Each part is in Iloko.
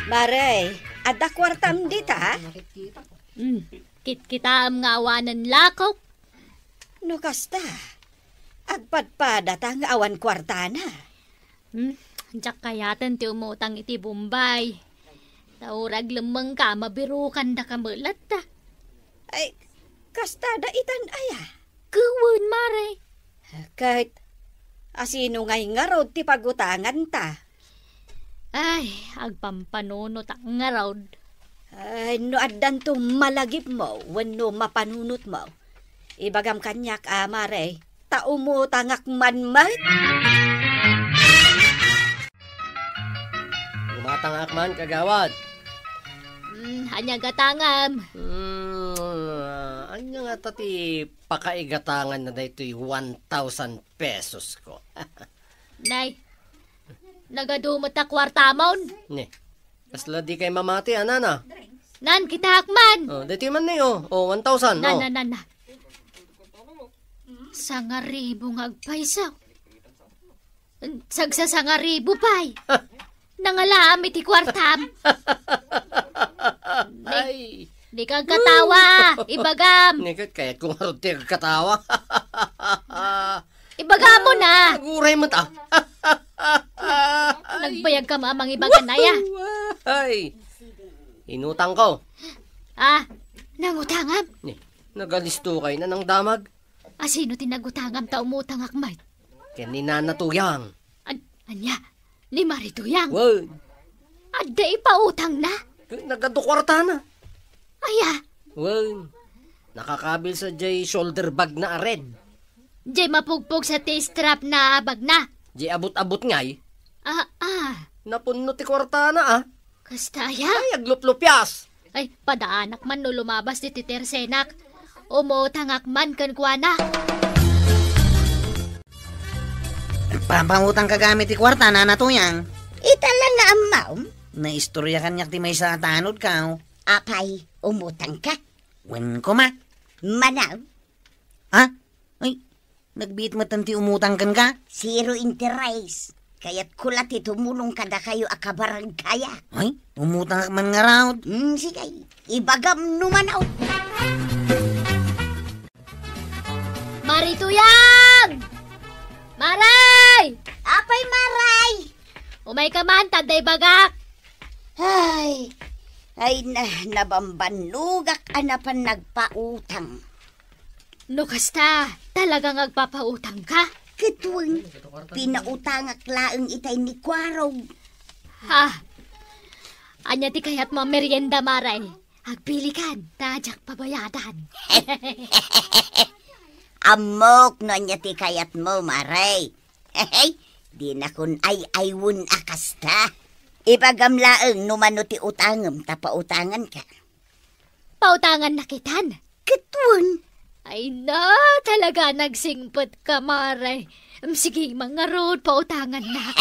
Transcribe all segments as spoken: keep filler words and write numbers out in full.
Mare, adda kuartam dita? Hmm, kitkitaem nga awanen lakok. No kasta, agpadpadata nga awan kuartana. Hmm, diak kayaten ti umutang iti Bombay. Ta uray aglemmengka, mabirukandaka met latta. Ay, kasta da itan aya? Ket wen, mare. Ket, asino ngay ngarud ti pagutanganta? Ay, agpampanunotak ngarud. Ay, no addanto malagipmo wenno mapanunotmo, ibagam kaniak a, mare, ta umutangak man met. Umatangak man, kagawad. Hmm, ania gatangem? Hmm, ania ngata ti pakaigatangan na daytoy one thousand pesos ko? Nay, nagadu met a kuartamon. Ni, kasla dikay mamati, a, nana? Nan, kitaak man. Oh, daytoy man ni, oh. Oh, one thousand, Nan, oh. nan, nan, nan. Sangaribu nga agpayso. Sagsasangaribu pay. Nangalaam iti kuartam. Ay. Dika agkatawa, ibagam. Ni ket kayatko ngarud ti agkatawa. Ibagam na. Aguray met, a. Nagbayagka a mangibagan aya. Ay. Inutangko. Ah, nangutangam? Ni, nagalistokay na nang damag. Asino ti nagutangam ta umutangak met? Ken ni Nana Tuyang. An-, ania? Ni Mari Tuyang? Wen. Adda ipautangna? Nagadu kuartana. Aya? Wen. Nakakabil sa jay shoulder bag na a red. Jay mapugpog sa ti strap na bagna? Jay abut-abut ngay. Ah, ah. Napunno ti kuartana, a. Kasta aya? Ay, agluplupias. Ay, padaanak man no lumabas ditoy tersenak. Umutangak man kenkuana. Nagpapautangka gamin ti kuarta, Nana Tuyang? Ita la nga ammom. Naistorya kaniak ti maysa a tanodko. Apay, umutangka? Wen koma. Manaw? Ha? Ay, nagbiit met ti umutang kenka? Zero interest. Kayatko la ti tumulong kadakayo a kabaranggayak. Ay, umutangak man ngarud. Hmm, sige. Ibagam no manaw. Mari Tuyang! Maray! Apay, Maray? Umayka man, ta adda ibagak. Ay, ay na, nabambannogak a napan nagpautang. No kasta, talagang agpapautangka? Ket wen, pinautangak laeng itay ni Kuarog. Ha? Ania ti kayatmo a merienda, Maray? Agpilikan, ta diak pabayadan. Ammok no ania ti kayatmo, Maray. Dinakon ay-aywen a kasta. Ibagam laeng no mano ti utangem ta pautanganka. Pautangannak itan? Ket wen. Ay na, talaga nagsingpetka, Maray. Em, sige, mangarud, pautangannak.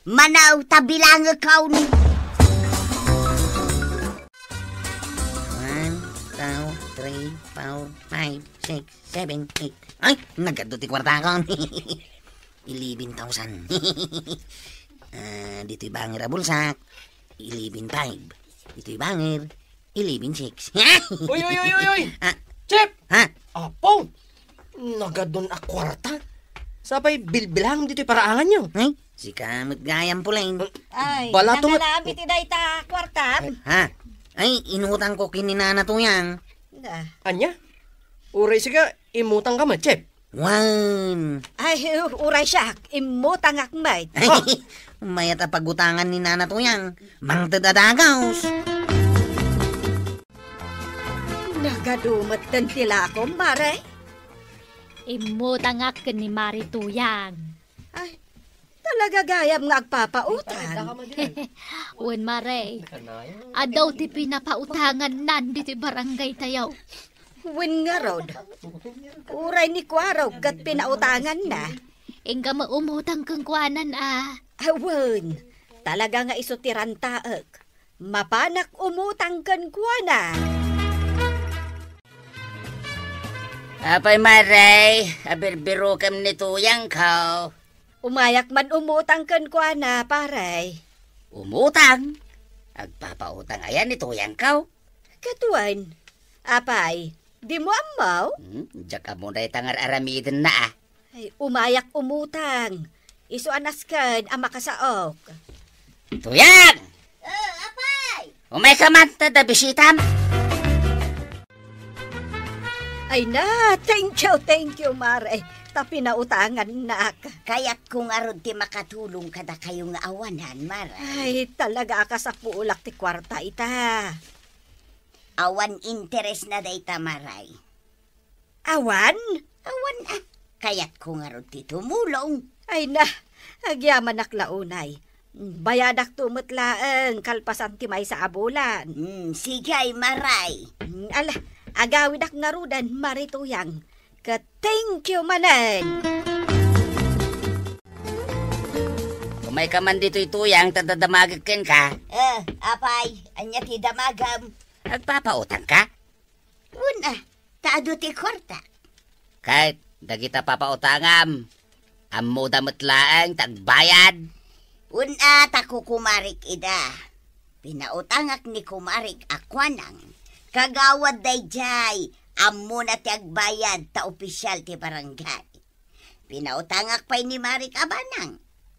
Manaw ta bilangekon. One, two, three, four, five, six, seven, eight. Ay, nagadu ti kuartakon. Eleven thousand. Ah, ditoy bangir a bulsak, eleven five. Ditoy bangir, eleven six. Uy, uy, uy, uy, uy! Ah. Chip! Ha? Apo! Nagadun a kuarta. Sapay bilbilangem ditoy paraanganyo. Ay, sika met gayam, Puleng. Ay, balato met. Nangalaam iti dayta kuartam. Ha? Ay, inutangko ken ni Nana Tuyang. Da. Ania? Uray sika, imutangka met, Chip? Wen. Ay, uray siak, immutangak met. Ay, mayat a pagutangan ni Nana Tuyang. Mangted a dagus. Nagadu met ti lakom, Mare. Immutangak ken ni Mari Tuyang. Ay, talaga gayam nga agpapautang. Wen, Mare. Adu ti pinapautangannan ditoy barangay tayo. Wen ngarud, uray ni Kuarog ket pinautanganna. Inka met umutang kenkuanan a. Ah, wen, talaga nga isu ti rantaek. Mapanak umutang kenkuana. Apay, Mare, abirbirukem ni Tuyangko. Umayak man umutang kenkuana, pare. Umutang? Agpapautang aya ni Tuyangko? Ket wen, apay, dimo ammo? Hmm, diak ammo dayta nga ar-aramidenna, a. Ay, umayak umutang. Isu a nasken a makasaok. Tuyang! Eh, apay! Umayka man, ta adda bisitam. Ay na, thank you, thank you, Mare. Ta pinautangannak. Kayatko ngarud ti makatulong kadakayo nga awanan, Mare. Ay, talaga a kasapulak ti kuarta ita. Awan interes na dayta, Mare. Awan? Awan, a. Kayatko ngarud ti tumulong. Ay na, agyamanak la unay. Bayadakto met laeng kalpasan ti maysa a bulan. Hmm, sige, Mare. Hmm, ala, agawidak ngaruden, Mare Tuyang. Ket thank you manen. Umayka man ditoy, Tuyang, ta dadamagek kenka. Eh, apay, ania ti damagem? Agpapautangka? Wen a, ta adu ti kuarta. Ket dagita papautangam, ammoda met laeng ti agbayad. Wen a, ta kukumarik ida. Pinautangak ni kumarik a kuanang, kagawad daydiay, ammona ti agbayad ta opisial ti barangay. Pinautangak pay ni Marik a banang,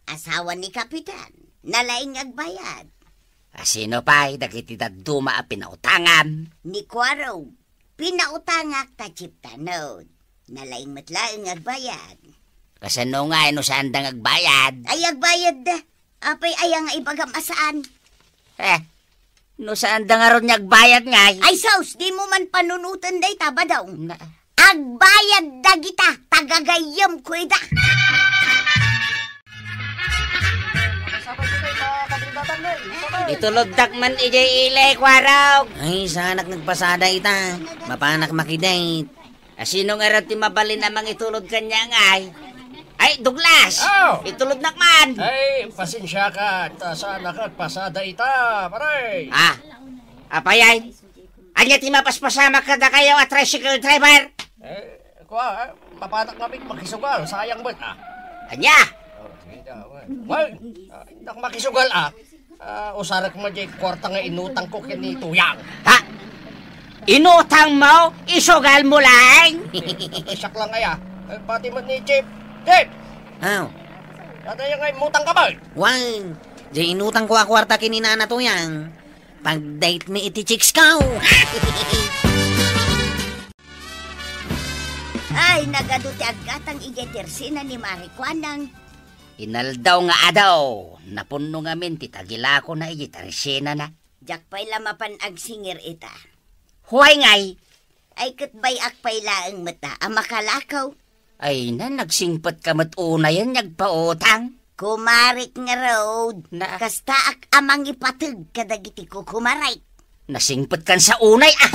asawa ni Kapitan, nalaing agbayad. A sino pay dagiti dadduma a pinautangam? Ni Kuarog, pinautangak ta Chief Tanod, nalaing met laeng agbayad. Kasano nga no saanda nga agbayad? Ay, agbayadda. Apay aya nga ibagam a saan? Eh, no saanda ngarud nga agbayad ngay? Ay, sus, dimo man panunoten dayta, Badong. Na- Agbayad dagita, tagagayyemko ida. Ituloddak man idiay ili, Kuarog. Ay, saanak nagpasada ita. Mapanak makidate. A, sino ngarud ti mabalin a mangitulod kaniak ngay? Ay, Douglas! Oh! Itulodnak man! Ay, pasensiaka, ta saanak agpasada ita, pare. Ah, apay ay? Ania ti mapaspasamak kadakayo a tricycle driver? Eh, kua, eh, mapanak ngamin makisugal, sayang met, a. Ania? Oh, sige, ah, well, ah, indak makisugal, a. Ah, usarek met diay kuarta nga inutangko ken ni Tuyang. Ha? Inutangmo? Isugalmo laeng? Siak lang aya. Eh, pati met ni Chief. Chief! Aw. Dayta aya nga immutangka met? Wen, diay inutangko a kuarta ken ni Nana Tuyang. Pag-date mi iti chicks ko. Ay, nagadu ti aggatang idiay tersena ni Mari Kuanang. Inaldaw nga adaw, napunno ngamin ti tagilakona idiay tersenana. Diak pay la mapan agsingir ita. Huay ngay! Ay, ket bay-ak pay laeng met a makalakaw. Ay, na, nagsingpetka met unayen nga agpautang. Kumarik ngarud. Na- Kastaak a mangipateg kadagiti kukumarik. Nasingpetkan sa unay, a.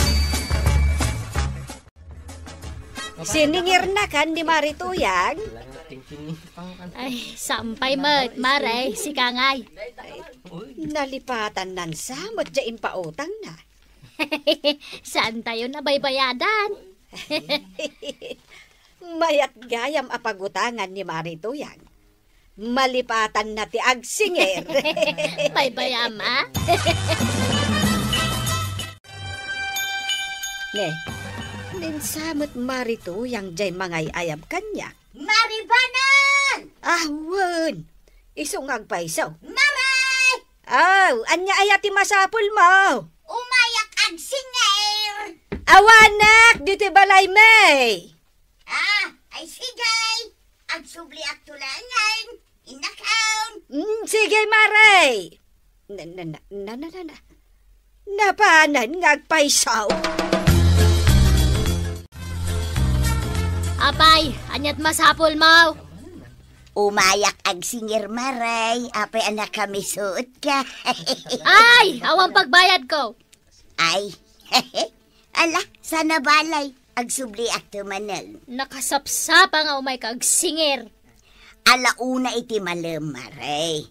Siningirnakan ni Mari Tuyang. Ay, sampay met, Mare, sika ngay. Nalipatannan sa met diay impautangna. Saantayon a baybayadan. Mayat gayam a pagutangan ni Mari Tuyang. Malipatanna ti agsingir. Baybayam, a? Ne, ninsa met Mari Tuyang diay mangay-ayab kaniak. Mari Banang! Awen! Isu nga agpayso. Mari! Aw, ania aya ti masapulmo? Umayak agsingir. Awanak ditoy balaymi. Ah, ay sige. Agsubliakto laengen. Innakaon. Mm, sige, Mare. Na, na, na, na, na, na, na. Napanan nga agpayso. Apay, aniat masapulmo? Umayak agsingir, Mare. Apay a nakamisuotka. Ay, awan pagbayadko. Ay, ala, sana balay. Agsubliakto manen. Nakasapsapa nga umayka agsingir. Ala una iti malem, Mare.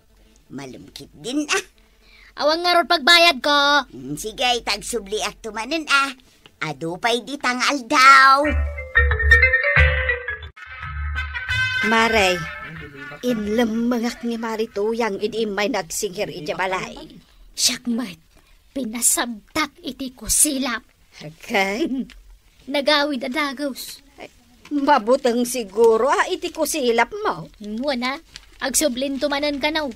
Malem ketdin, a. Awan ngarud pagbayadko. Mm, sige, ta agsubliakto manen, a. Adu pay dita nga aldaw. Mare, inlemmengak ni Mari Tuyang idi immay nagsingir iti balay. Siak met, pinasabtak iti kusilap. Ken? Nagawid a dagus. Ay, mabuteng siguro a iti kusilapmo. Wen a, agsublinto manen kano.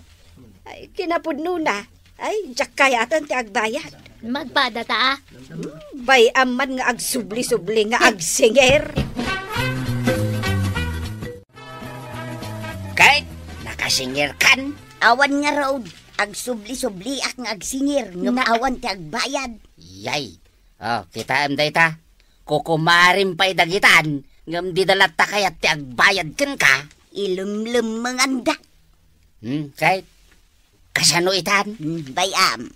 Ay, kinapudnona. Ay, diak kayaten ti agbayad. Magpada ta, a. Bay-am man nga agsubli-subli nga agsinger. Ket nakasingerkan? Awan ngarud, agsubli-subliak nga agsinger, ngem Na- awan ti agbayad. Yay. O, kitaem dayta. Kukumarem pay dagitan, ngem dida latta kayat ti agbayad kenka. Ilemlemmenganda. Hmm, ket kasano itan? Hmm, bay-am.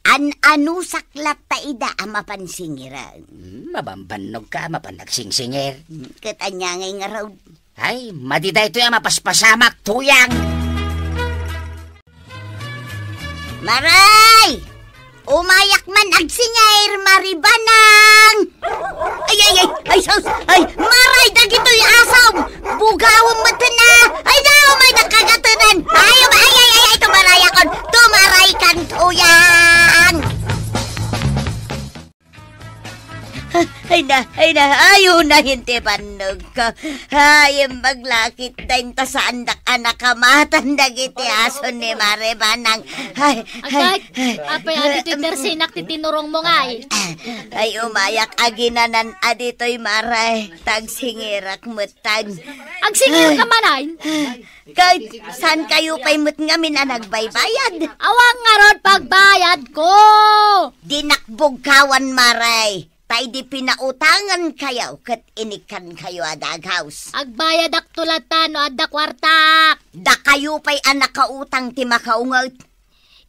An-anusak latta ida a mapan singeren. Hmm, mabambannogka a mapan agsingsinger. Hmm, ket ania ngay ngarud? Ay, madi daytoy a mapaspasamak, Tuyang! Maray! Umayak man agsinger, Mari Banang! Ay, ay, ay, ay, sus! Ay, Maray, dagitoy asom! Bugawem met na! Ay, na, umay nakagatenan! Ay, ay, ay, ay, ay, tumaray akon! Tumaray kan Tuyang! Ay na, ay na, ayo na, hindi bannogko. Ay, imbag lakit, dayn ta saandak a nakamatan dagiti aso ni Mari Banang. Ay, Agay, ay, apay, adi ti tersinak ti tinurongmo ngay? Ay, umayak aginanan a ditoy, Maray. Tagsingirak met tan. Agsinger ka manen? Ket saan kayo pay met ngamin a nagbaybayad? Awan ngarud pagbayadko! Dinakbog kawan, Maray. Ta idi pinautangan kayo ket inikkan kayo a dagaus. Agbayadak to latta no adda kuartak. Dakayo pay a nakautang ti makaunget.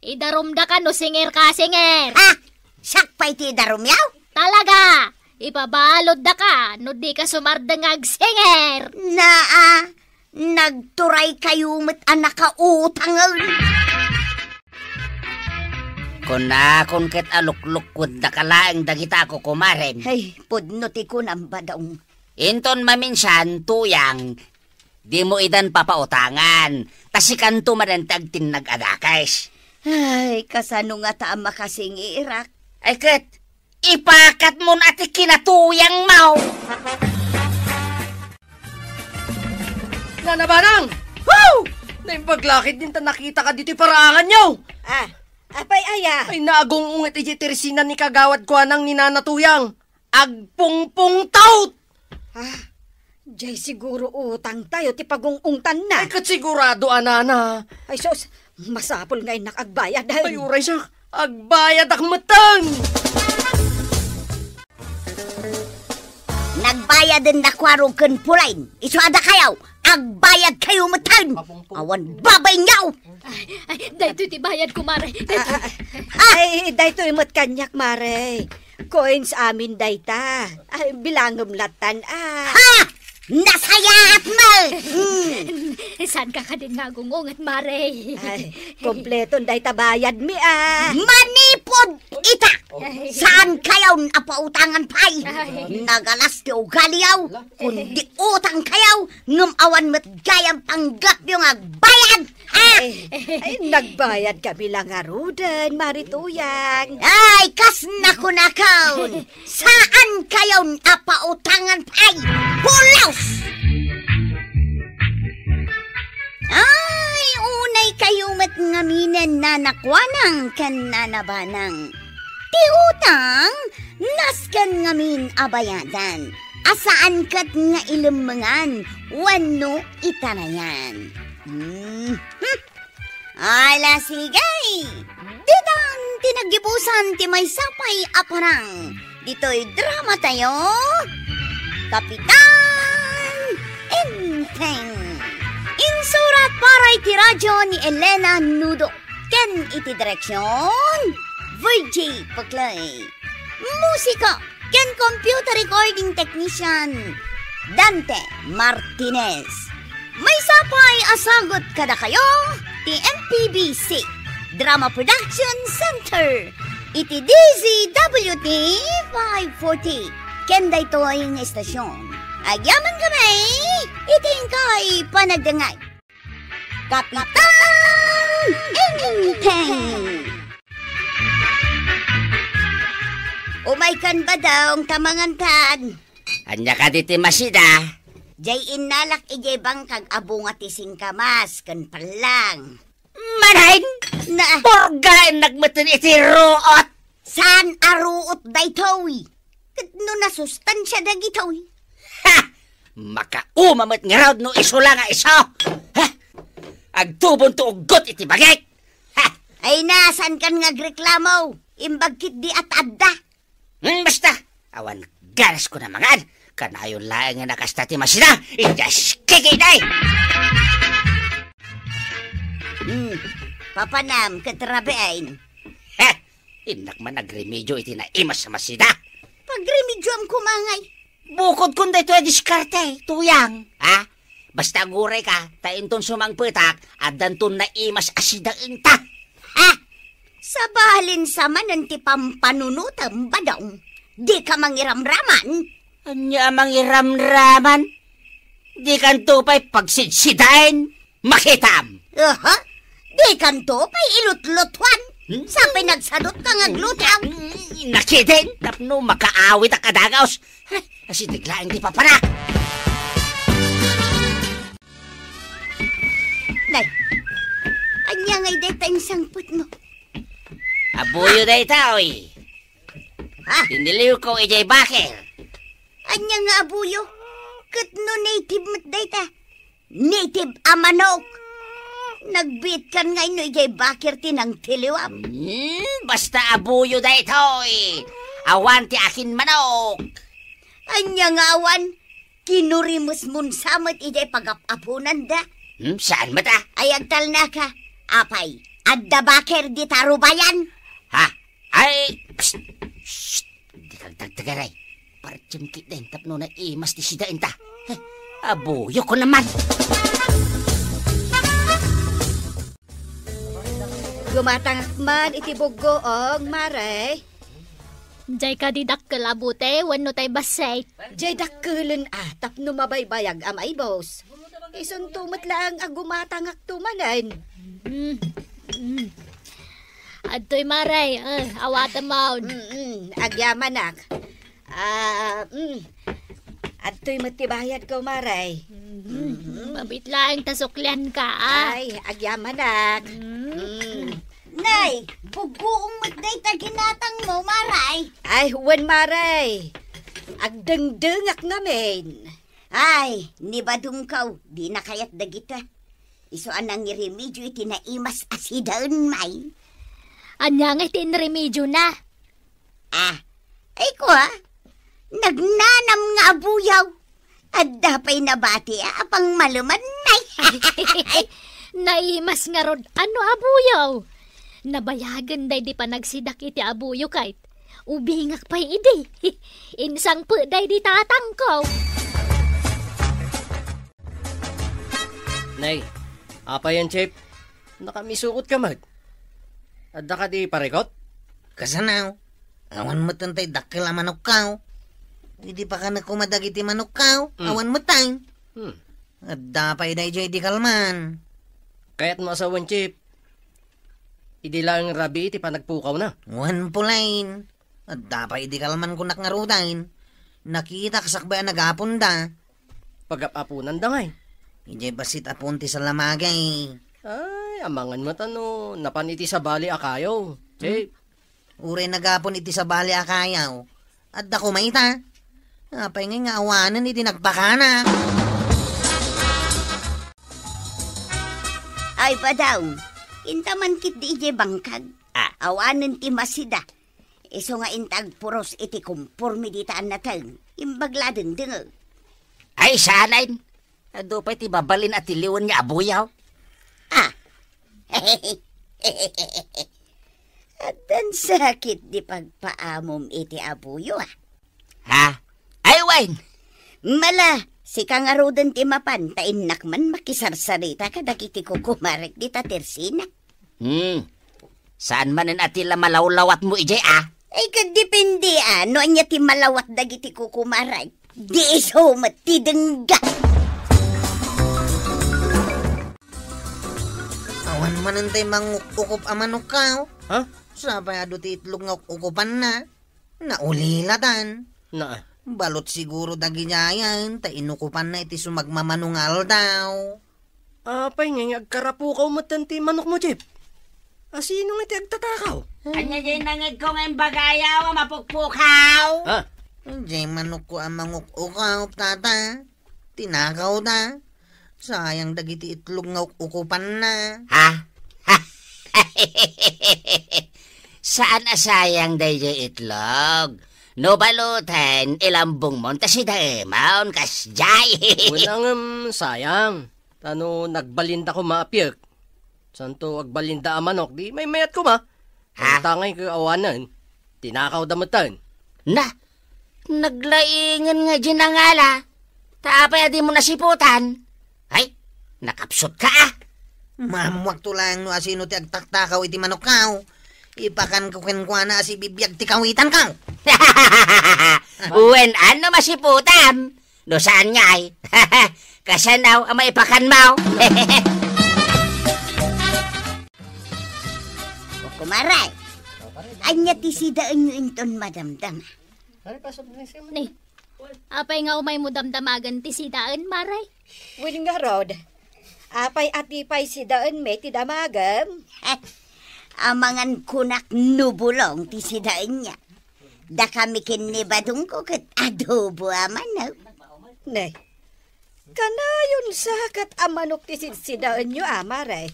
Idarumda ka no singer ka, singer. Ha? Siak pay ti idarumyo? Talaga! Ipabaludda ka no di ka sumardeng nga agsinger. Naa, nagturay kayo met a nakautangen. Kunakon ket a luklukkuddaka laeng dagita, kukumarem. Ay, pudno ti kunam, Badong. Inton maminsan, Tuyang, dimo idan papautangan, ta sikanto manen ti agtinnag a dakes. Ay, kasano ngata a makasingirak? Ay ket, ipakatmon a ti kinatuyangmo. Nana Banang! Wow! Naimbag lakit din ta nakitaka ditoy paraanganyo! Ah, apay aya? Ay, naagung-unget iti tersinak ni Kagawad Kuanang ni Nana Tuyang. Agpungpungtaw! Ah, jay siguro utangtayo ti pagung-ungtanna. Ay, ket sigurado a, Nana. Ay, sus, masapul nga innak agbayad, ay. Ay, uray siak, agbayadak metten. Nagbayaden da Kuarog ken Pulain. Isu a dakayo, agbayadkayo metten. Awan babainyo. Ay, ay, daytoy ti bayadko, Mare. Daytoy. Ah, ah, ah. Ay, daytoy met kaniak, Mare. Coins amin dayta. Ay, bilangem lattan, ah. Ha! Nasayaat mo! Hmm. Saan ka kadin nga agung-unget, Mare? Ay, kompleton dayta bayadmi, ah. Manipod ita! Ay. Saan kayon a pautangan pay? Ay. Nagalas ti ugaliyo, kundi utang kayo, ngem awan met gayam panggepyo nga agbayad! Ah! Ay, ay, nagbayad kami la ngaruden, Mari Tuyang. Ay, kas nakunakon, saan kayon a pautangan pay? Pulos! Ay, unay kayo met ngaminen, Nana Kuanang ken Nana Banang. Ti utang, nasken ngamin a bayadan, a saan ket nga ilemmengan wenno itarayan. Hmm. Hmm. Ala, sige! Ditan ti naggibusan ti maysa pay a parang ditoy drama tayo, Kapitan Enteng. Insurat para iti radyo ni Elena Nudo ken iti direksyon, Virgie Paclay. Musika ken computer recording technician, Dante Martinez. Maysa pay a sagut kadakayo ti M P B C Drama Production Center iti D Z W T five forty ken daytoy nga estasyon. Agyaman kami iti inkay panagdengngeg. Kapitan Enteng! Umaykan, Badong, ta mangankan. Ania kadi ti masida? Jay innalak idiay bangkag a bunga ti singkamas ken pallang. Manen? Na. Purgaennak metten iti ruot. Saan a ruot daytoy? Ket no nasustansia dagitoy? Ha! Makauma met ngarud no isu la nga isu. Ha! Agtubonto uggot iti bagik. Ha! Ay, nasankan nga agreklamo? Imbag ketdi a adda. Hmm, basta, awan ganasko a mangan. Kanayon laeng nga nakasta ti masida. Idas kikitay! Hmm, papanam ket rabiin. Heh! Innak man agremedio iti naimas a masida. Pagremedioam koma ngay. Bukodkon daytoy a diskarte, Tuyang, ha? Basta agurayka, ta inton sumangpetak, addanton naimas a sidaenta. Ha? Sabalin sa manen ti pampanunotem, Badong. Dika mangiramraman? Ania a mangiramraman? Dikanto pay pagsidsidaen. Makitam! Aha? Dikanto pay ilutlutuan? Hmm? Sa pinagsadutka nga aglutaw? Hmm, nakidin, tapno makaawit a kadagaos. Ay, asideg laeng ti papanak. Nay, ania ngay dayta insangpetmo? Abuyo dayta, oy. Ha? Tiniliwko idiay baker. Ania nga abuyo? Ket no native met dayta? Native a manok. Nagbiitkan ngay no idiay baker ti nangtiliwam. Hmm, basta abuyo daytoy. Awan ti akin manok. Ania nga awan? Kinurimusmon sa met idiay pagap-apunanda. Hmm, saan met a? Ay, agtalnaka. Apay, adda baker dita rubayan? Ha? Ay, psst, shh, dika agtagtagaray. Parjem ketdin tapno naimas ti sidaenta. Heh, abuyokon man. Gumatangak man iti buggoong, Mare. Jay kadi dakkel a bute wenno tay bassit? Jay dakkelen a tapno mabaybayag a maibus. Isunto met laeng a gumatangakto manen. Mm, mm. Adtoy, Mare, eh, awatem maun. Mm, mm, agyamanak. Ah, mm. Adtoy met ti bayadko, Mare. Mm, mabit laeng ta suklianka, ah. Ay, agyamanak. Mm. Mm. Nay, buggoong met dayta ginatangmo, Mare. Ay, wen, Mare. Agdengdengak ngamin. Ay, ni Badongko, dina kayat dagita. Isu a nangiremedio iti naimas a sidaen, may. Ania ngay ti inremediona? Ah, ay kua, nagnanam nga abuyaw. Adda pay nabati a pangmaleman, nay. Naimas ngarud a no abuyaw. Nabayagen daydi panagsidak iti abuyo, kayt. Ubingak pay idi. Insangpet daydi tatangko. Nay, apay yan, Chip? Nakamisukot ka met. Adda kadi parikut? Kasano? Awan met tay dakkel a manokko. Idi pakanek koma dagiti manokko, mm, awan met tay. Hmm. Adda pay daydiay di kalman. Kayatmo a sawen, Chip, idi laeng rabii ti panagpukawna. Wen, Pulain. Adda pay idi kalman kunak ngaruden. Nakitak sakbay a nagaponda. Pagap-aponanda ngay? Idiay bassit a puon ti salamagi. Ay, amangan met a no napan iti sabali a kayo. Hmm? Chip. Uray nagapon iti sabali a kayo. Adda koma ita. Apay ngay nga awanen iti nagpakana? Ay, Badong, inta man ketdi idiay bangkag. Ah. Awanen ti masida. Isu nga inta agpuros iti kumporme dita a nateng. Imbag la dengdengngeg. Ay, saanen. Adu pay ti mabalin a tiliwen nga abuyaw. Ah. Addan sakit di pagpaamom iti abuyo, ah. Ha? Ay, wen! Mala, sika ngaruden ti mapan, ta innak man makisarsarita kadagiti kukumarek dita tersina. Hmm. Saan manen a ti la malawlawatmo idiay, a? Ay, ket depende, a, no ania ti malawat dagiti kukumarek. Di isu met ti dengga. Awan manen tay manguk-ukop a manokko. Ha? Sapay adu ti itlog nga uk-ukopanna. Naulilatan. Na. Balot siguro dagidiayen, ta inukopanna iti sumagmamano nga aldaw. Apay ngay nga agkarapukaw metten ti manokmo, Jeep? Asino nga ti agtatakaw? Ania diay nangegko nga imbagayo a mapukpukaw? Ha? Diay manokko a manguk-ukaw, tata. Tinakawda. Sayang dagiti itlog nga uk-ukopanna. Ha? Saan a sayang daydiay itlog? No baluten, ilambongmon ta sidaemon, kasdiay. Wen a ngem, sayang. Ta no nagbalinda koma a piek, santo agbalinda a manok, di maymayat koma. Ha? Tangay ket awanen, tinakawda metten. Na, naglaingen nga diay nangala. Ta apay a dimo nasiputan? Ay, nakapsutka, a. Maammoakto laeng no asino ti agtaktakaw iti manokko. Ipakanko kenkuana a sibibiag ti kawitanko. Wen, ano masiputan? No saan ngay, kasano a maipakanmo? O, kumare, ania ti sidaenyo inton madamdama? Ni, apay nga umaymo damdamagen ti sidaen, mare? Wen ngarud, apay a ti pay sidaenmi ti damagem? Amangan kunak no bulong ti sidaenyo. Dakami ken ni badongko ket adobo a manok. Ne, kanayon sa ket a manok ti sidsidaenyo, a, mare?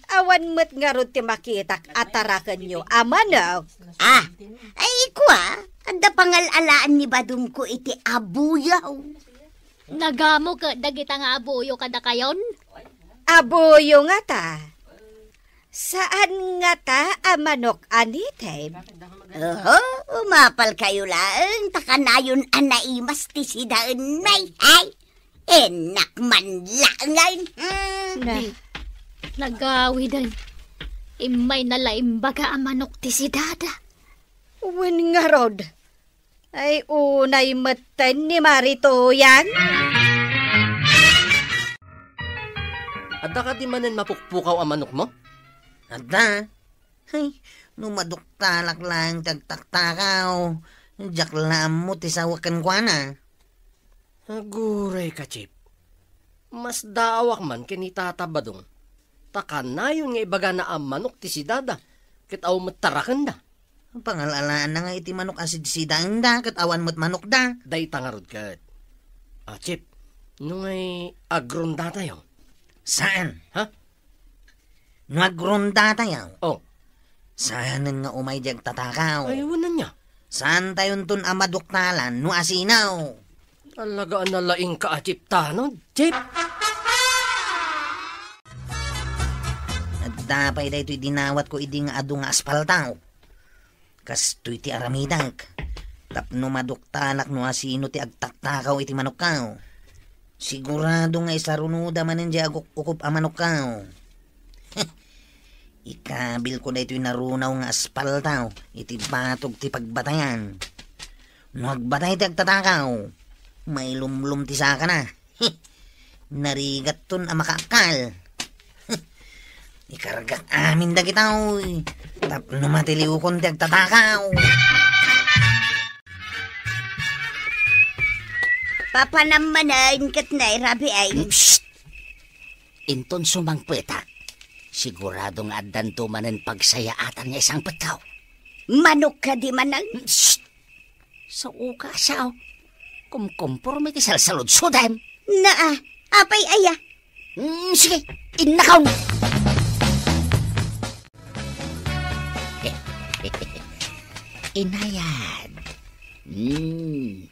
Awan met ngarud ti makitak a tarakenyo a manok. Ah, ay, kua, adda pangal-alaan ni badongko iti abuyaw. Nagamo ket dagita nga abuyo kadakayon? Abuyo ngata? Saan ngata a manok a native? Oho, umapalkayo laeng ta kanayon a naimas ti sidaenmi, ay! Innak man laengen. Hmm. Na, nagawiden. Immay nalaimbaga a manok ti sidada. Wen ngarud, ay, unay metten ni Marito yan. Adda kadi manen mapukpukaw a manokmo? Adda. Ay, no maduktalak laeng ti agtaktakaw, diak la ammo ti sawek kenkuana. Aguray ka, Chief. Masdaawak man ken ni Tata Badong. Ta kanayon nga ibagana a manok ti sidada, ket awan met tarakenda. Pangal-alaanna nga iti manok a sidsidaenda ket awan met manokda. Dayta ngarud ket. Ah, Chief, no ngay agrondatayo? Saan? Ha? No agrondatayo? Oh. Saanen nga umay di agtatakaw. Ay, wen ania? Saantayonton a maduktalan no asino. Talaga a nalaingka a Chief tano, Chief. Adda pay daytoy dinawatko idi nga adu nga aspalto. Kastoy ti aramidek. Tapno maduktalak no asino ti agtaktakaw iti manokko. Sigurado nga isarunoda manen diay aguk-ukop a manokko. Ikabilko daytoy narunaw nga aspalto iti batog ti pagbatayan. No agbatay ti agtatakaw, mailumlom ti sakana. Narigatton a makaakkal. Ikargak amin dagitoy. Tapno matiliwkon ti agtatakaw. Papanam manen ket nairabi ay. Psst! Inton sumangpetak, sigurado nga addanto manen pagsayaatan nga isangpetko. Manok kadi manen? Psst! Sao ka, sao. Kumkomporme ti salsaludsodem. Naa, apay aya? Mm, sige, innakaw. Inayad. Hmm.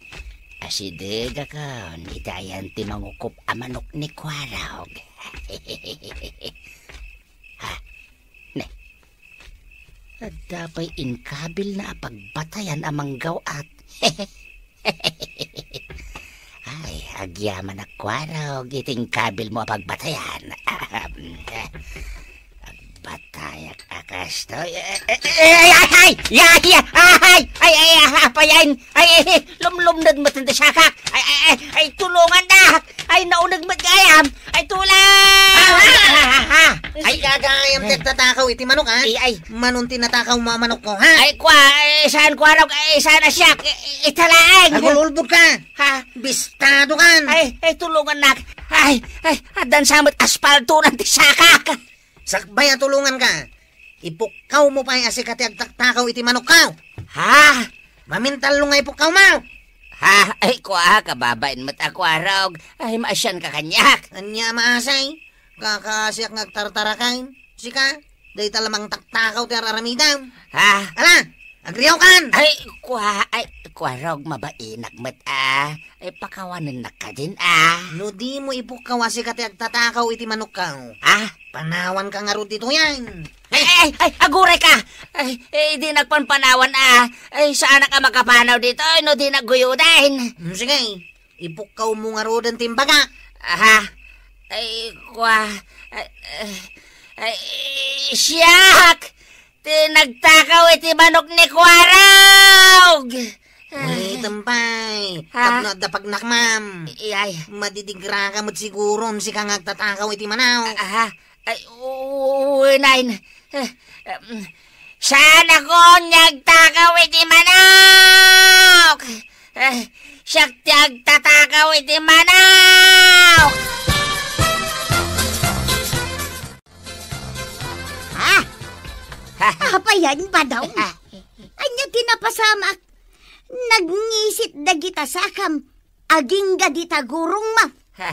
Asidegakon iti ayan ti mangukop a manok ni Kuarog. Ha? Ne. Adda pay inkabilna a pagbatayan a manggaw-at. Ay, agyaman a Kuarog iti inkabilmo a pagbatayan. Agbatayak a Kastoy, eh, eh, eh, ay, ay, ay, ay, ay, ay, ay, ay, ay, apayan, ay, ay, ay, lumlumned met ti sakak, ay, ay, ay, ay, tulongannak, ay, nauneg met gayam, ay, tulong! Ah, ah, ah, ah, ah. Ay, sika gayam ti agtatakaw iti manok, ha? Ay, ay. Manon ti natakaw mo a manokko, ha? Ay, kua, eh, saan kua, Rog? Ay, saan a siak? Eh, eh, italaeng. Agul-ulbod ka. Ha? Bistado kan. Ay, ay, tulongannak. Ay, ay, addan sa met aspaltonan ti sakak. Sakbay a tulonganka. Ipukkaw mo pay a sika ti agtaktakaw iti manokko. Ha? Mamintallo nga ipukkaw mo. Ha? Ay, kua, kababain met a kua, Rog. Ay, maasianka kaniak. Ania a maasay? Kakaasiak nga agtartaraken. Sika, dayta la mangtaktakaw ti ar-aramidem. Ha? Ala, agriawkan! Ay, kua, ay, kua, Rog, mabainak met a. Ay, pakawanennak kadin a. No dimo ipukkaw a sika ti agtatakaw iti manokko. Ha? Panawanka ngarud ditoyen. Ay, ay, ay, agurayka! Ay, eh, dinak panpanawan a. Ay, saanak a makapanaw ditoy no dinak guyoden. Hmm, sige, ipukkaw mo ngaruden ti imbagak. Aha. Ay, kua. Ay, ay, ay, siak! Ti nagtakaw iti manok ni Kua Rog! Ay. Ulitem pay. Ha? Tapno adda pagnakmam. Iyay. Madidigraka met siguron sika nga agtatakaw iti manok. Aha. Ay, u-, unayen. Eh, em, saan a kua nga agtakaw iti manok! Eh, siak ti agtatakaw iti manok! Ha? Apayan, Badong? Ania ti napasamak? Nagngisit dagita sakam, agingga dita gurongma. Ha,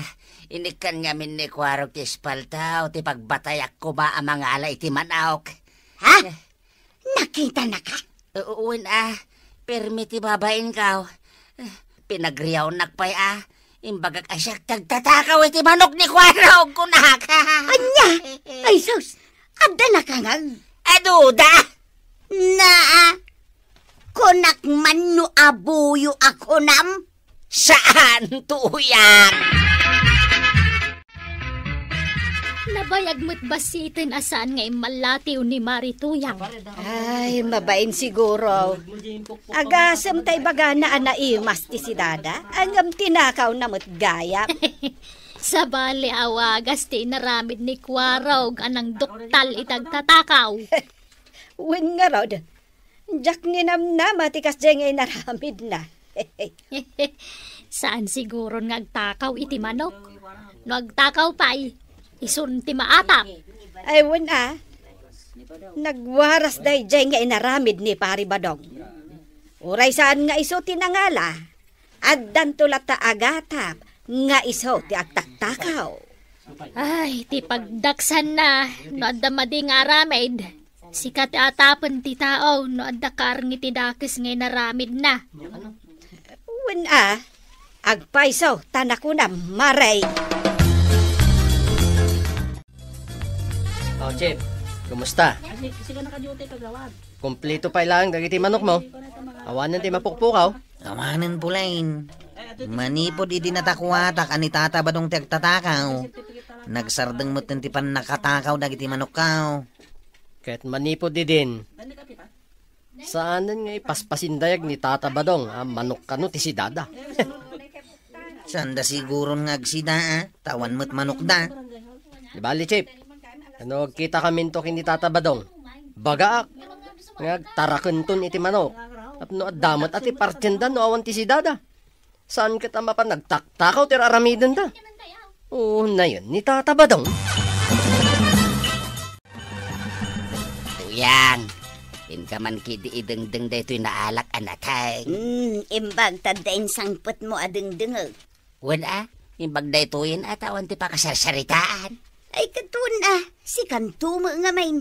inikkan ngamin ni Kua Rog ti espaltaw, ti pagbatayak koma a mangala iti manok. Ha? Eh. Nakitanaka? U-, wen a, permi ti babainko. Eh, pinagriawnak pay a, imbagak a siak ti agtatakaw iti manok ni Kua Rog, kunak. Ania? Ay, sus! Adda nakangag? Aduda! Naa, kunak man no abuyo a kunam? Saan, Tuyang! Nabayag met bassiten a saan nga immallatiw ni Mari Tuyang. Ay, mabain siguro. Agasem ta ibagana a naimas ti sidada, ngem tinakawna met gayam. Sabali a wagas ti inaramid ni Kua Rog a nangduktal iti agtatakaw. Wen ngarud, diak ninamnama ti kasdiay nga inaramidna. Saan siguron nga agtakaw iti manok. No agtakaw pay, isun ti maatap. Ay, wen a. Nagwaras daydiay nga inaramid ni Pari Badong. Uray saan nga isu ti nangala, addanto latta a gatap nga isu ti agtaktakaw. Ay, ti pagdaksanna, no adda madi nga aramid, sika ti atapen ti tao, no adda karngi ti dakes nga inaramidna. Wen a, agpayso, ta nakunam, Mari. Oh, Chief, kumusta? Ay, si-, sika naka-duty, kagawad. Kompleto pay laeng dagiti manok mo. Awanen ti mapukpukaw. Awanen pulayen. Manipud idi natakuatak a ni Tata Badong ti agtatakaw, nagsardeng metten ti pannakatakaw dagiti manokko. Ket manipud idin, saanen nga ipaspasindayag ni Tata Badong a manok kano ti sidada. Saanda siguron nga agsida, a, ta awan met manokda. Di bali, Chief. Ano, agkitakaminto ken ni Tata Badong. Bagaak nga agtarakenton iti manok. Tapno adda met a ti partienda no awan ti sidada. Saan ket a mapan nagtaktakaw ti ar-aramidenda. Oo, nayon ni Tata Badong. Tuyang, inka man kidi idengdeng daytoy naalak a nateng. Hmm, imbag ta adda insangpetmo a dengdengek. Wen a, imbag daytoyen a ta awan ti pakasarsaritaan. Ay, katon a, sikanto met ngamin.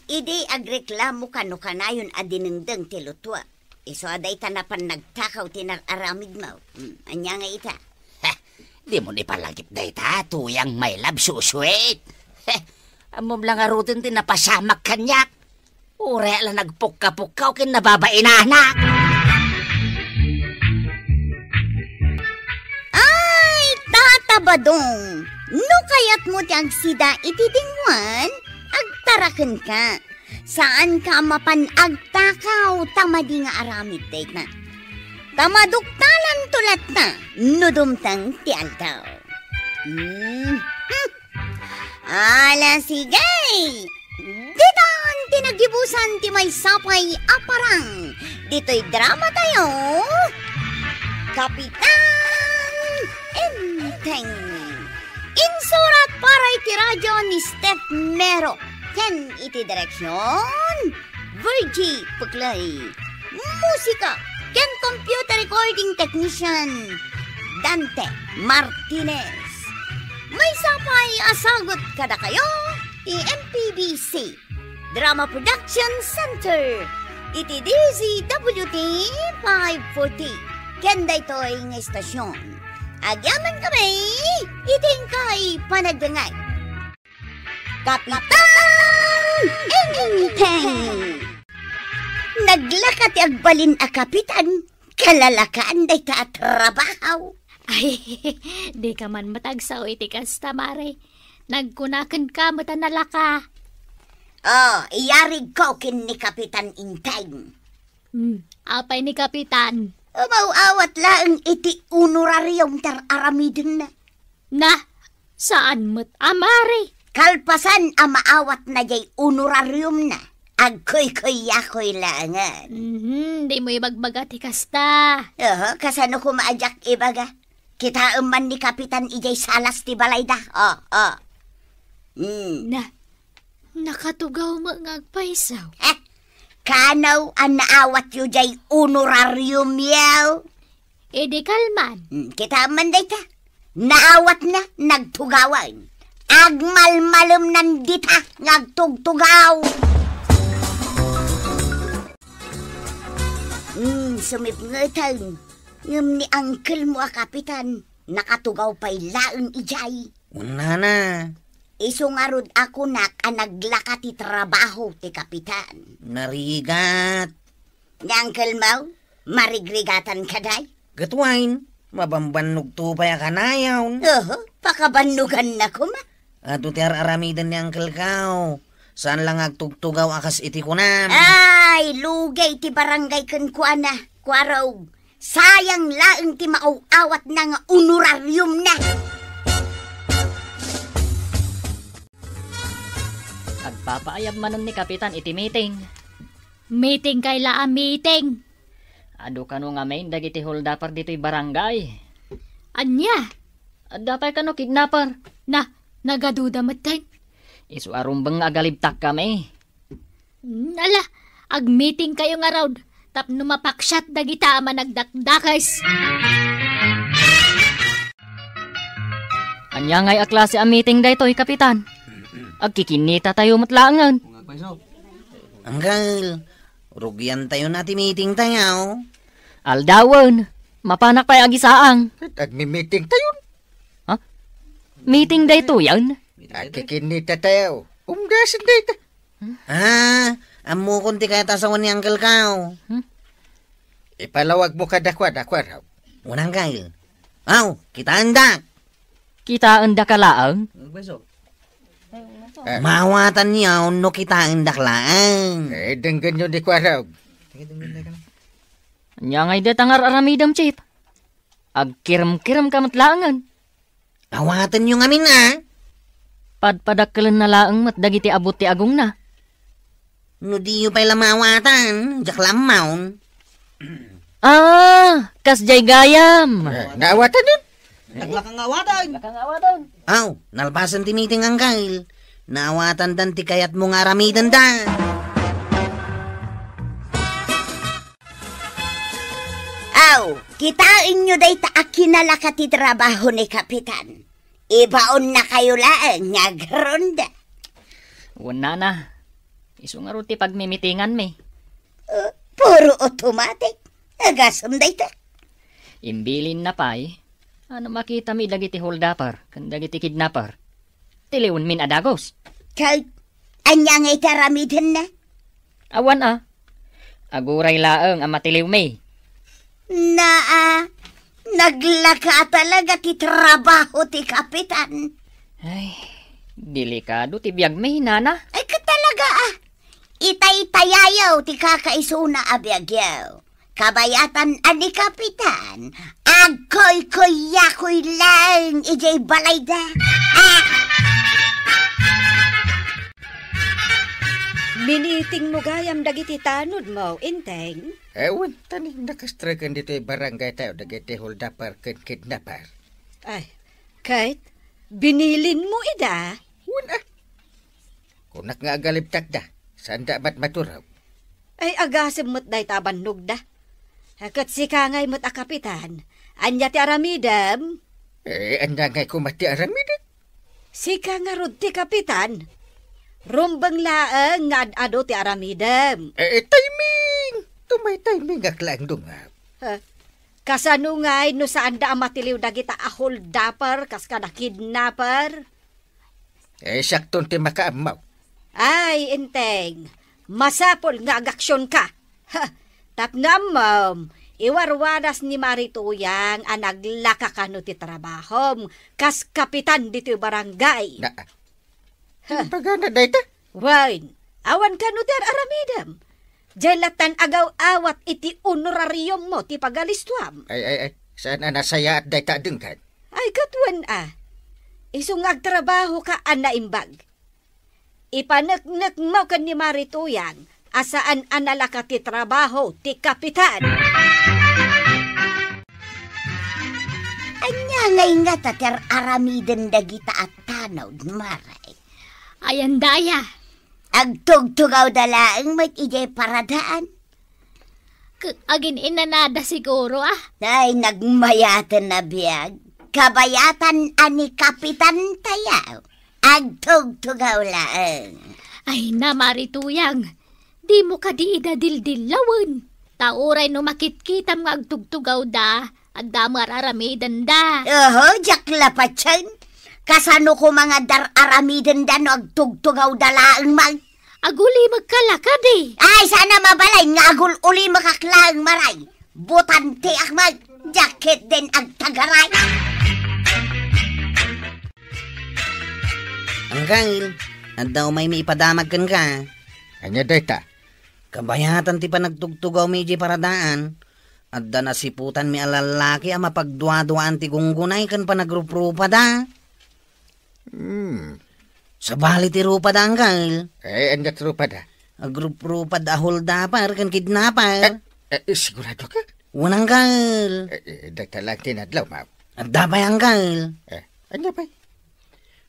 Idi agreklamo kano kanayon a dinengdeng ti lutuak, isu a dayta napan nagtakaw ti nar-aramidmo. Hmm, ania nga ita? Ha, dimo ni palagip dayta, Tuyang, my love, so sweet. He, ammom la ngaruden ti napasamak kaniak. Uray la nagpukka-pukkaw ken nababainanak. Ay, Tata Badong, no kayatmo ti agsida iti dingoan, agtarakenka. Saanka a mapan agtakaw ta madi nga aramid dayta. Ta maduktalanto latta no dumteng ti aldaw. Hmm. Hmm. Ala, sige! Ditan ti nagibusan ti maysa pay a parang ditoy drama tayo, Kapitan Enteng. Insurat para iti radio ni Steph Mero, ken iti direksyon, Virgie Puclay. Musika ken computer recording technician, Dante Martinez. Maysa pay a sagut kadakayo ti M P B C Drama Production Center iti D Z W T five forty ken daytoy nga istasyon. Agyaman kami iti inkay panagdengngeg. Kapitan Enteng. Naglaka ti agbalin a kapitan, kalalakaan dayta a trabaho. Ay, dika man met agsao iti kasta, Mare. Nagkuna kenka met a nalaka. Oh, iyarigko ken ni Kapitan Enteng. Hmm, apay ni Kapitan? Umaw-awat laeng iti honorarium ti ar-aramidenna. Na, saan met a, Mare? Kalpasan a maawatna jay honorariumna, agkuykuyakoy laengen. Mhm, dimo ibagbaga ti kasta. Oho, kasano koma a diak ibaga? Kitaem man ni Kapitan ijay salas ti balayda. Oh, oh. Hmm. Na, nakatugaw met nga agpayso. Eh, kano a naawatyo jay honorariumyo? Idi kalman. Hmm, kitaem man dayta. Naawatna, nagtugawan. Agmalmalemnan dita nga agtugtugaw. Hmm, sumipngeten. Ngem ni uncle mo a kapitan, nakatugaw pay laeng idiay. Wen nana. Isu ngarud a kunak a naglaka ti trabaho ti kapitan. Narigat. Ni uncle mo, marigrigatan kadi? Ket wen, mabambannogto pay a kanayon. Oho, pakabannoganna koma. Adu ti ar-aramiden ni Uncle Kao. Saan la nga agtugtugaw a kas iti kunam. Ay, lugay ti barangay kenkuana, Kuarog. Sayang laeng ti maaw-awatna nga honorariumna. Agpapaayab manen ni Kapitan iti meeting. Meeting kay la a meeting. Adu kano ngamin dagiti holdaper ditoy barangay. Ania? Adda pay kano kidnapper. Na, nagaduda metten. Isu a rumbeng nga agalibtak kami. Hmm, ala, agmeeting kayo ngarud tapno mapaksiat dagita a managdakdakes. Ania ngay a klase a meeting daytoy, Kapitan? Agkikinnita tayo met laengen. Anggal, rugian tayo na ti meeting tayo. Aldawen, mapanak pay agisaang. Agmi-meeting tayo. Ha? Meeting daytoyen? Agkikinnita tayo. Umdasen dayta. Ah, ammokon ti kayat a sawen ni Uncle Kao. Hmm? Ipalawagmo kadakuada, Kuarog. Unang kail. Aw, kitaendak. Kitaendaka laeng? Ah. Maawatanyo no kitaendak laeng. Eh, denggenyo ni Kuarog. Ania ngay dayta nga ar-aramidem, Chief? Agkiremkiremka met laengen. Awatenyo ngamin, a? Padpadakkelenna laeng met dagiti abut ti agongna. No diyo pay la maawatan, diak la ammaon. Ah, kasdiay gayam. Eh, naawatan yun. Naglaka nga awatan. Naglaka nga awatan. Aw, nalpasen ti meeting, Anggail. Naawatandan ti kayatmo nga aramidenda. Aw, kitaenyo dayta a kinalaka ti trabaho ni Kapitan. Ibaonnakayo laeng nga agronda. Wen nana, isu ngarud ti pagmimitinganmi. Uh, puro automatic. Agasem dayta. Imbilinna pay, a no makitami dagiti holdaper ken dagiti kidnapper, tiliwenmin a dagus. Ket ania nga iti aramidenna? Awan a. Aguray laeng a matiliwmi. Naa, naglaka talaga ti trabaho ti kapitan. Ay, delikado ti biagmi, nana. Ay, ket talaga, a. Itaytayayo ti kakaisuna a biagyo. Kabayatan a ni Kapitan, agkuykuyakoy laeng idiay balayda. Ah! Minitingmo gayam dagiti tanodmo, Enteng? Awan, ta ni nakastreken ditoy barangay tayo dagiti holdaper ken kidnapper. Ay, ket binilinmo ida? Wen, a. Kunak nga agalibtakda, saanda a matmaturog. Ay, agasem met dayta a bannogda. Ket sika ngay met a kapitan, ania ti aramidem? Eh, ania ngay koma ti aramidek? Sika ngarud ti kapitan. Rumbeng laeng nga ad-adu ti aramidem. Eh, timing! Tumaytimingak laeng dungag. Ha? Kasano ngay no saanda a matiliw dagita a holdaper kas kada kidnapper? Eh, siakton ti makaammo. Ay, Enteng, masapul nga agaksionka. Ha, tapno ammom, iwarwaras ni Mari Tuyang a naglaka kano ti trabahom kas kapitan ditoy barangay. Na, Ha. Impagana dayta? Wen, awan kano ti ar-aramidem. Diay lattan agaw-awat iti honorariummo ti pagalistuam. Ay, ay, ay, saan a nasayaat dayta a denggan? Ay, ket wen a. Isu nga agtrabahoka a naimbag. Ipaneknekmo ken ni Mari Tuyang a saan a nalaka ti trabaho ti kapitan. Ania ngay ngata ti ar-aramiden dagita a tanod, Mare? Ayan daya. Agtugtugawda laeng met idiay paradaan. Ket agin-inanada siguro, ah. Ay, nagmayaten a biag. Kabayatan a ni Kapitan tayaw. Agtugtugaw laeng. Ay, na, Mari Tuyang, dimo kadi ida dildillawen. Ta uray no makitkitam nga agtugtugawda, adda met ar-aramidenda. Oho, diak la patien. Kasano koma nga adda ar-aramidenda no agtugtugawda laeng man? Agulimekka la kadi. Ay, saan a mabalin nga agul-ulimekak laeng, Maray. Butanteak met, diak ketdin agtagaray. Anggail, adda umaymi ipadamag kenka. Ania dayta? Kabayatan ti panagtugtugawmi idiay paradaan. Adda nasiputanmi a lallaki a mapagduaduaan ti gunggunay ken panagruprupada. Hmm. Sabali ti rupada, Anggail. Eh, ania ti rupada? Agruprupad a holdaper ken kidnapper. Eh, eh, sigurado ka? Wen, Anggail. Eh, eh, dayta lang ti nadlaw, ma. Adda pay, Anggail. Eh, ania pay?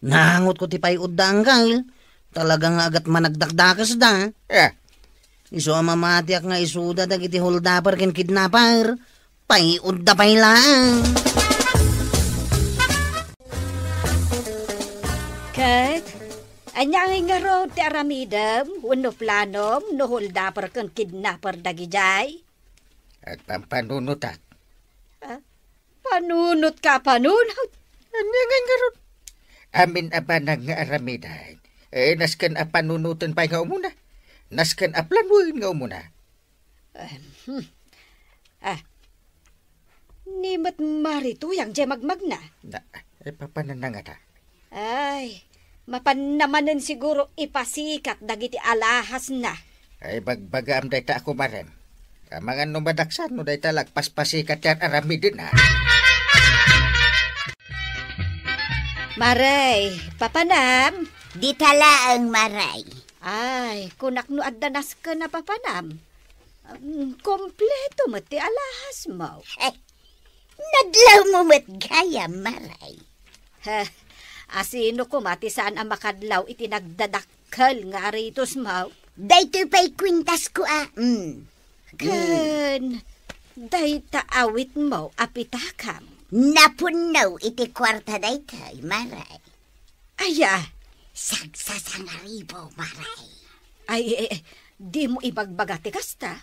Naangotko ti pay-udda, Anggail. Talaga nga agat managdakdakesda. Eh. Isu a mamatiak nga isuda dagiti holdaper ken kidnapper. Pay-udda pay laeng. Ket, ania ngay ngarud ti aramidem wenno planom no holdaper ken kidnapper dagidiay? Agpampanunotak. Ah, panunotka a panunot? Ania ngay ngarud? Amin a banag nga aramiden, eh, nasken a panunoten pay nga umuna. Nasken a planoen nga umuna. Ahem. Ah. Ni met Mari Tuyang diay magmagna. Na, eh, papananna ngata? Ay, mapanna manen siguro ipasikat dagiti alahasna. Ay, bagbagaam dayta a kumarem. Amangan no madaksan no dayta la agpaspasikat ti ar-aramiden, a. Maray, papanam? Dita laeng, Maray. Ay, kunak no adda nasken a papanam. Mm, kompleto met ti alahasmo. Eh, nadlawmo met gayam, Maray. Heh, asino koma ti saan a makadlaw iti nagdadakkel nga aritosmo? Daytoy pay kuentasko a, mm. Ken, dayta awitmo a pitakam? Napunno iti kuarta daytoy, Maray. Aya, sagsasangaribo, Maray. Ay, eh, eh, dimo ibagbaga ti kasta.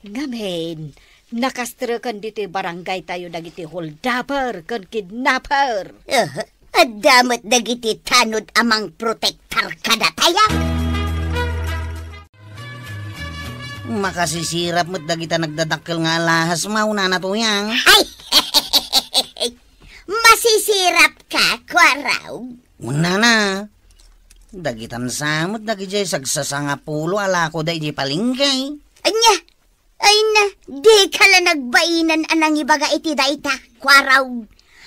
Ngamin, nakastreken ditoy barangay tayo dagiti holdaper ken kidnapper. Eh, adda met dagiti tanod a mangprotektar kadatayo. Makasisirap met dagita nagdadakkel nga alahas, Nana Tuyang. Ay! Masisirap ka, Kuarog? Nana. Dagitan sa met dagidiay sagsasangapulo a lakoda idiay palengke. Ania? Ay na, dika la nagbainan a nangibaga iti dayta, kuaraw.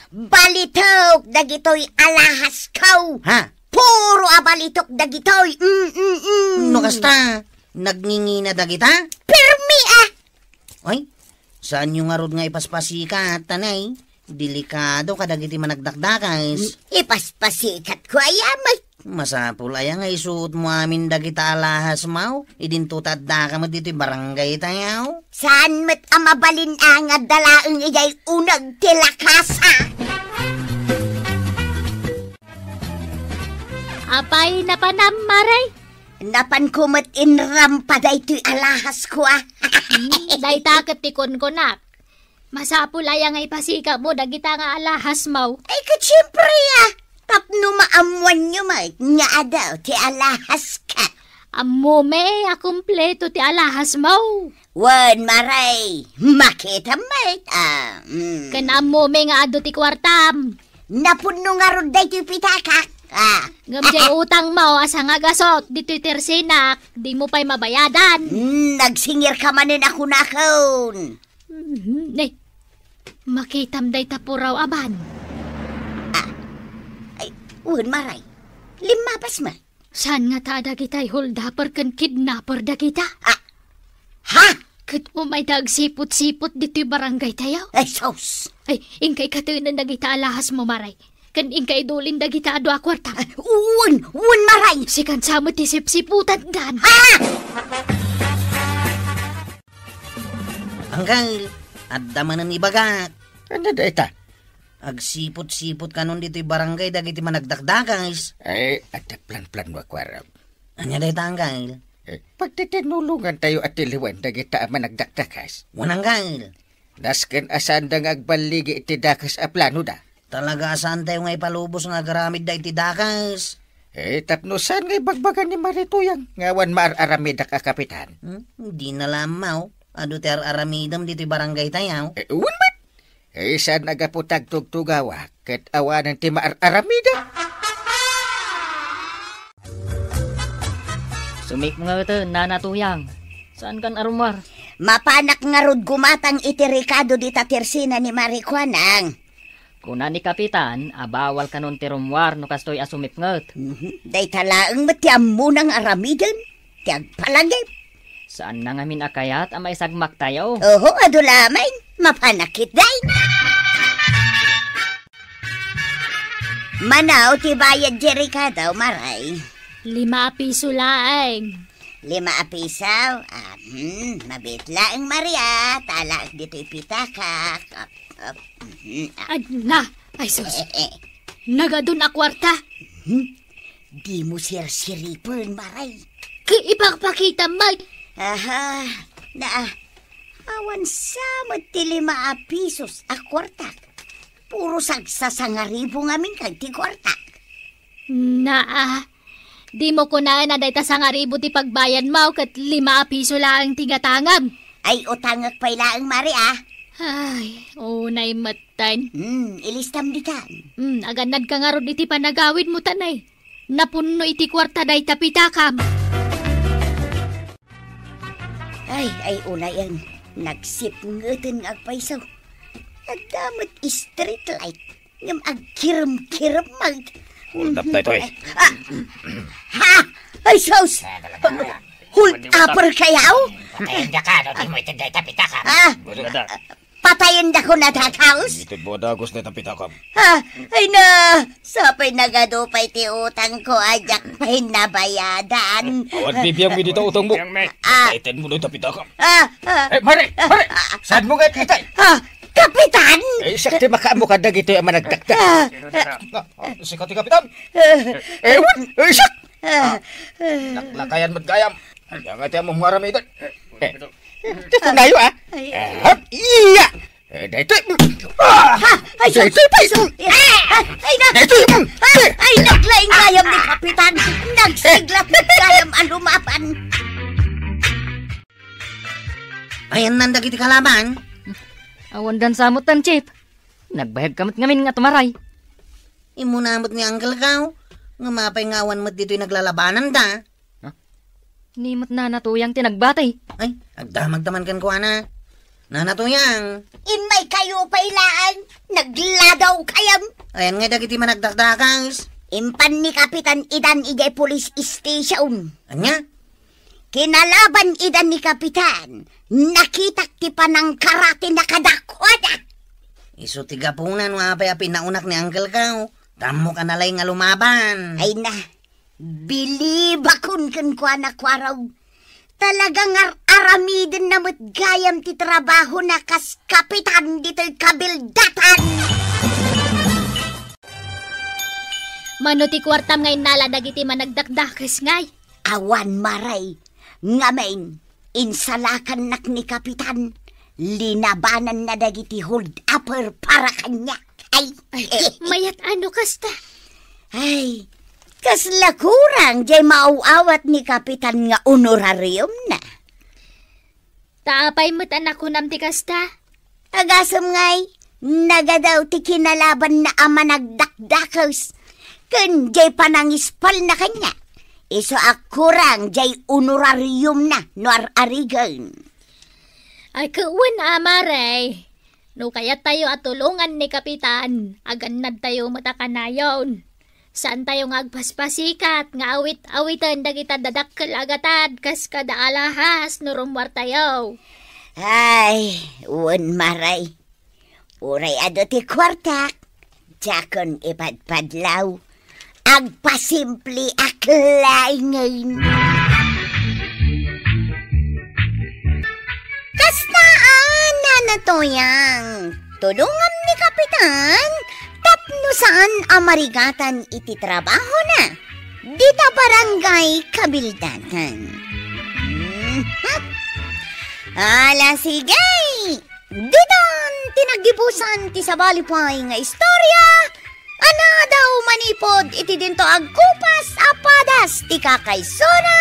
Balitok dagitoy alahasko. Ha? Puro a balitok dagitoy. Mm, mm, mm. No kasta, nagngingina dagita? Permi, ah! Ay, saanyo ngarud nga ipaspasikat, tanay? Delikado kadagiti managdakdakes. Ipaspasikatko aya met. Masapul aya nga isuotmo amin dagita alahasmo, idinto ta addaka met ditoy barangay tayo. Saan met a mabalin a nga adda laeng idiay uneg ti lakasa? Apay napanam, Mare? Napanko met inrampa daytoy alahasko, ah. Hmm, dayta ket ti kunkunak. Masapul aya nga ipasikatmo dagita nga alahasmo? Ay, ket siempre, ah. Tapno maammoanyo met nga adu ti alahaska. Ammomi a kumpleto ti alahasmo. Wen, Mare, makitam met, ah, mm. Ken ammomi nga adu ti kuartam. Napunno ngarud daytoy pitakak. Ah. Ngem diay utangmo a sangagasut ditoy tersinak, dimo pay mabayadan. Mm, nagsingirka manen a kunakon. Mhm, ne. Makitam dayta puraw a ban. Ah. Ay, wen, Mare. Limmabas met. Saan ngata a dagitay holdaper ken kidnapper dagita? Ah. Ha? Ket umayda agsiput-siput ditoy barangay tayo? Ay, sus! Ay, inka ikatenen dagita alahasmo, Mare. Ken inka idulin dagita a dua a kuarta. Ay, wen, wen, Mare! Sikan sa met ti sipsiputandan. Ha? Angkel, adda manen ibagak. Ania dayta? Agsiput-siput kanon ditoy barangay dagiti managdakdakes. Ay, adda planplano a kuarta. Ania dayta, Angkel? Eh, pagtitinulongantayo a tiliwen dagita a managdakdakes. Wen, Angkel. Nasken a saanda nga agballigi iti dakes a planoda. Talaga a saantayo nga ipalubos nga agaramidda iti dakes. Eh, tapno saan nga ibagbaga ni Mare Tuyang nga awan maar-aramidak a kapitan? Hmm? Dina la ammo. Adu ti ar-aramidem ditoy barangay tayo. Eh, wen met. Eh, saan a gapu ta agtugtugawak ket awanen ti maar-aramidek? Sumipngeten, Nana Tuyang. Saankan a rummuar? Mapanak ngarud gumatang iti rekado dita tersina ni Mare Kuanang. Kuna ni Kapitan a bawal kanon ti rummuar no kastoy a sumipnget. Mhm. Dayta laeng met ti ammona nga aramiden ti agpalagip. Saanna ngamin a kayat a maisagmaktayo. Oho, adu laeng. Mapanak ketdi. Mano ti bayad ti rekado, Mare? Lima a piso laeng. Lima a piso? Ah, hmm, mabiit laeng, Mare, ah. Tala ditoy pitakak. Op, op, mhm, ah. Adna, ay sus. Nagadun a kuarta. Hmm? Dimo sirsiripen, Mare. Ki-, ipakpakita met. Aha, naa. Awan sa met ti lima a pisos a kuartak. Puro sagsasangaribo ngamin kay ti kuartak. Naa, dimo kunaen a dayta sangaribo ti pagbayadmo ket lima a piso laeng ti gatangem. Ay, utangek pay laeng, Mare, ah. Ay, unay met. Tan? Hmm, ilistam ditan. Hmm, agannadka ngarud iti panagawidmo, tan, ay. Napunno iti kuarta dayta pitakam. Ay, ay, unayen. Nagsipngeten nga agpayso. Adda met street light. Ngem agkirem-kirem man. Hold up daytoy. Ay, ah! Ha? Ay, sus! Hold upper kayaw? Patayendaka no dimo ited dayta pitakam. Ah! Patayendakon a dagos? Ited mo a dagos dayta pitakam. Ah, ay na, sapay nagadu pay ti utangko a diak pay nabayadan. Awan bibiangmi dita utangmo. Ah. Ited mo dayta pitakam. Ah, ah. Eh, Mare, Mare! Saanmo nga itay? Ah, Kapitan! Eh, siak ti makaammo kadagitoy a managdakdak. Ah, ah. Ah, sika ti Kapitan? Eh, wen, eh, siak! Ah, ah. Laklakayan met gayam. Ania nga ti ammom nga aramiden? Eh, ti kunayo, ah. Ay, ay. Ah, iya! Eh, daytoy. Ah! Ha? Ay, sus! Daytoy, pay! Ay, ay, ay, na! Daytoy! Ah! Ay, naglaing gayam ni Kapitan! Nagsiglat ni gayam a lumaban! Ayannan dagiti kalaban? Awan dan samot tan, Chief. Nagbayag ka met ngamin nga tumaray. Immuna met ni Uncle Kao. Ngem apay nga awan met ditoy naglalabananda? Ha? Ni met Nana Tuyang ti nagbati. Ay, agdamagda man kenkuana. Nana Tuyang. Immay kayo pay laeng, nagladaw kayam. Ayan nga dagiti managdakdakas. Impan ni Kapitan idan idiay police station. Anya? Kinalaban idan ni Kapitan, nakitak ti panangkaratina kadakuada. Isu ti gapuna no apay a pinaunak ni Uncle Kao, tammo ka nalay nga lumaban. Ay na, bilibakon kenkuana, Kuarog. Talaga nga ar-aramidenna met gayam ti trabahona kas kapitan ditoy kabildatan. Mano ti kuartam nga innala dagiti managdakdakes ngay? Awan, Mare. Ngamin, insalakannak ni Kapitan. Linabananna dagiti hold-upper para kaniak. Ay, ay, eh, mayat a no kasta. Ay, kasla kurang jay maaw-awat ni Kapitan nga honorariumna. Ta apay met a nakunam ti kasta? Agasem ngay, nagadaw ti kinalabanna a managdakdakes, ken jay panangispalna kaniak, isu a kurang jay honorariumna no ar-arigen. Ay, ket wen a, Mare. No kayattayo a tulongan ni Kapitan, agannadtayo met a kanayon. Saantayo nga agpaspasikat nga awit-awiten dagita dadakkel a gatad kas kada alahas no rummuartayo. Ay, wen, Mare. Uray adu ti kuartak, diakon ipadpadlaw. Agpasimpleak laengen. Kasta a, Nana Tuyang, tulongam ni Kapitan tapno saan a marigatan iti trabahona dita barangay kabildatan. Mhm. Ala, sige! Ditan ti naggibusan ti sabali pay nga istorya a nadaw manipud iti dinto agkupas a padas ti kakaisuna.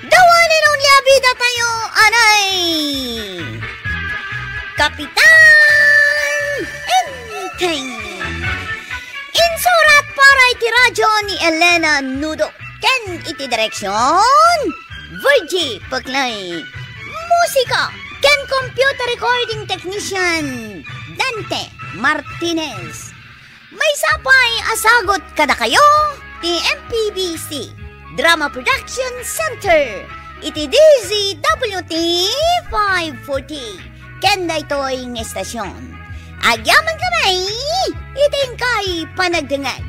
The one and only a bida tayo, anay Kapitan Enteng. Insurat para iti radyo ni Elena Nudo ken iti direksyon, Virgie Peclay. Musika ken computer recording technician, Dante Martinez. Maysa pay a sagut kadakayo ti M P B C Drama Production Center iti D Z W T five forty ken daytoy nga estasyon. Agyamankami iti inkay panagdengngeg.